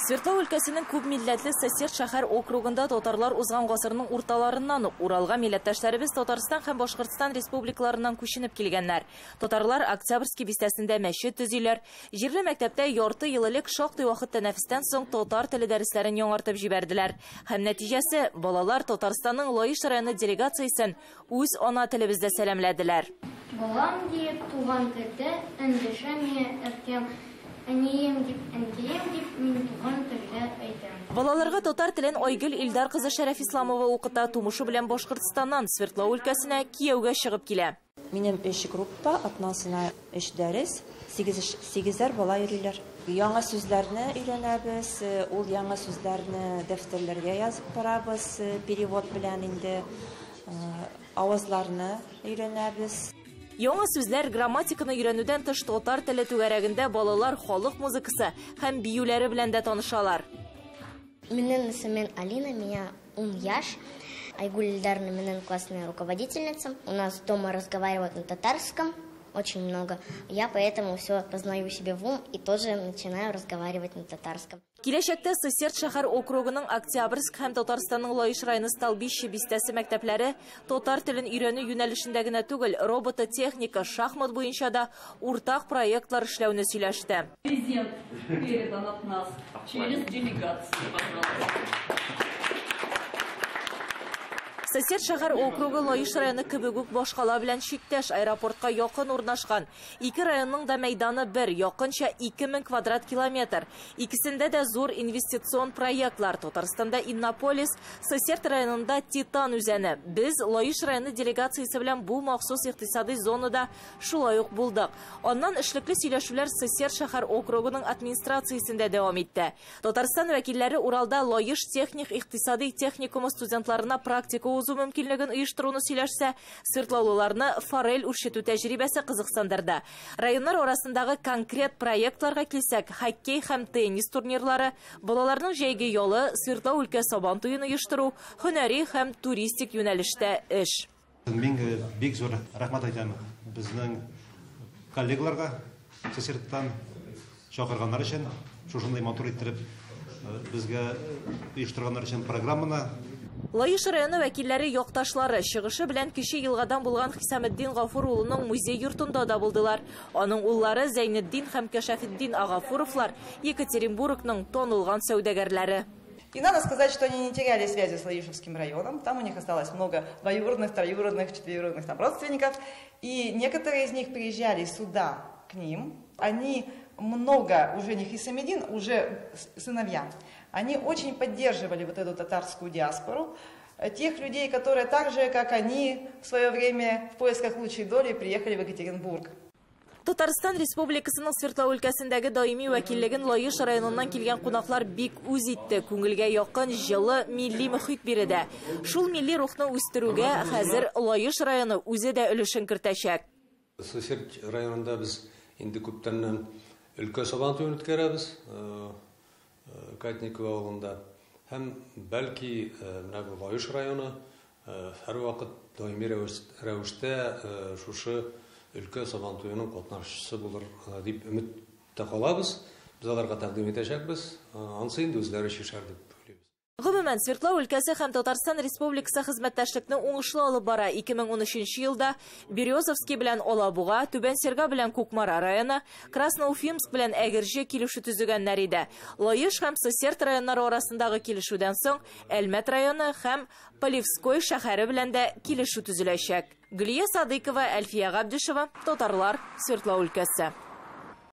Свердлау өлкәсенең күп милләтле Сысерть шәһәр округында татарлар узган гасырның урталарыннан ук. Уралга милләттәшләребез Татарстан һәм Башкортстан республикаларыннан күченеп килгәннәр. Татарлар Октябрьский бистәсендә мәчет төзиләр. Җирле мәктәптә ярты ел элек шактый вакыт тәнәфестән соң татар теле дәресләрен яңартып җибәрделәр. Һәм нәтиҗәсе, балалар Татарстанның Лаеш районы делегациясен үз ана телебездә сәламләделәр. Балам диеп туган телдә эндәшә миңа әткәм. Әнием дип, әнкәем дип, мин туган телдә әйтәм. Балаларга татар телен Айгөл Илдар кызы Шәрәфисламова укыта, тумышы белән Башкортстаннан Свердлау өлкәсенә кияүгә чыгып килә. Минем 3 группа, атнасына 3 дәрес, 8-әр бала йөриләр. Яңа сүзләрне өйрәнәбез, ул яңа сүзләрне дәфтәрләргә язып барабыз, перевод белән инде авазларны өйрәнәбез. Яңа сүзләр грамматиканы өйрәнүдән тыш татар теле түгәрәгендә балалар халык музыкасы һәм биюләре белән дә танышалар. Минем исемем Алина, миңа 10 яшь. Айгуль Ильдаровна минем классная руководительница. У нас дома разговаривают на татарском очень много. Я поэтому все познаю себе в ум и тоже начинаю разговаривать на татарском. Киләчәктә Сысерть шәһәр округының Октябрьск һәм Татарстанның Лаеш районы Столбище бистәсе мәктәпләре татар телен өйрәнү юнәлешендә генә түгел, робототехника, шахмат буенча да уртак проектлар эшләүне сөйләште. Президент передан от нас через делегацию, пожалуйста. Сысерть шәһәр округы Лаеш районы кебек үк башкала белән чиктәш аэропортка якын урнашкан. Ике районның да мәйданы бер, якынча 2000 квадрат километр. Икесендә дә зур инвестицион проектлар. Татарстанда Иннополис, Сысерть районында Титан үзәне. Без Лаеш районы делегациясе белән бу махсус икътисади зонада шулай ук булдык. Аннан эшлекле сөйләшүләр Сысерть шәһәр округының администрациясендә дәвам итте. Татарстан вәкилләре Уралда Лаеш техник икътисади техникумы студентларына практика узу мөмкинлеген оештыруны сөйләшсә, свердлаулыларны форель үрчетү тәҗрибәсе кызыксындырды. Районнар арасындагы конкрет проектларга килсәк, хоккей һәм теннис турнирлары, балаларның җәйге ялы, Свердлау өлкә сабан туен оештыру, һөнәри һәм туристик юнәлештә эш. Мин бик зур рәхмәт әйтәм безнең коллегаларга Сысертьтан чакырганнар өчен, шушындый матур иттереп безгә оештырганнар өчен программаны. Лаеш районы вәкилләре якташлары чыгышы белән Кече Елгадан булган Хисаметдин Гафур улының музей йортында да булдылар. Аның уллары Зәйнетдин һәм Кәшәфетдин Агафуровлар Екатеринбургның танылган сәүдәгәрләре. И надо сказать, что они не теряли связи с Лаишевским районом. Там у них осталось много двоюродных, троюродных, четвероюродных там родственников. И некоторые из них приезжали сюда к ним. Они много, уже не Хисамеддин, уже сыновья. Они очень поддерживали вот эту татарскую диаспору, тех людей, которые так же, как они в свое время в поисках лучшей доли приехали в Екатеринбург. Татарстан Республикасының Свердлау өлкәсендәге даими вәкиллеген Лаеш районыннан килгән кунаклар бик үз итте. Күңелгә якын җылы милли мөхит биредә. Шул милли рухны үстерүгә хәзер Лаеш районы үзе дә өлешен кертәчәк. Сысерть районында без инде күптәннән өлкә сабан туен үткәрәбез. Катниково авылында. Һәм бәлки менә бу Лаеш районы һәрвакыт даими рәвештә шушы өлкә сабан туеның катнашчысы булыр дип өметтә калабыз. Без аларга тәкъдим итәчәкбез. Ансы инде үзләре чишәр дип уйлыйбыз. Гомумән, Свердлау өлкәсе һәм Татарстан Республикасы хезмәттәшлекне уңышлы алып бара. 2013 елда Березовский белән Алабуга, Түбән Серга белән Кукмара районы, Красноуфимск белән Әгерҗе килешү төзегәннәр иде. Лаеш һәм Сысерть районнары арасындагы килешүдән соң Әлмәт районы һәм Полевской шәһәре белән дә килешү төзеләчәк. Гөлия Садыйкова, Әлфия Габдишева, Татарлар, Свердлау өлкәсе.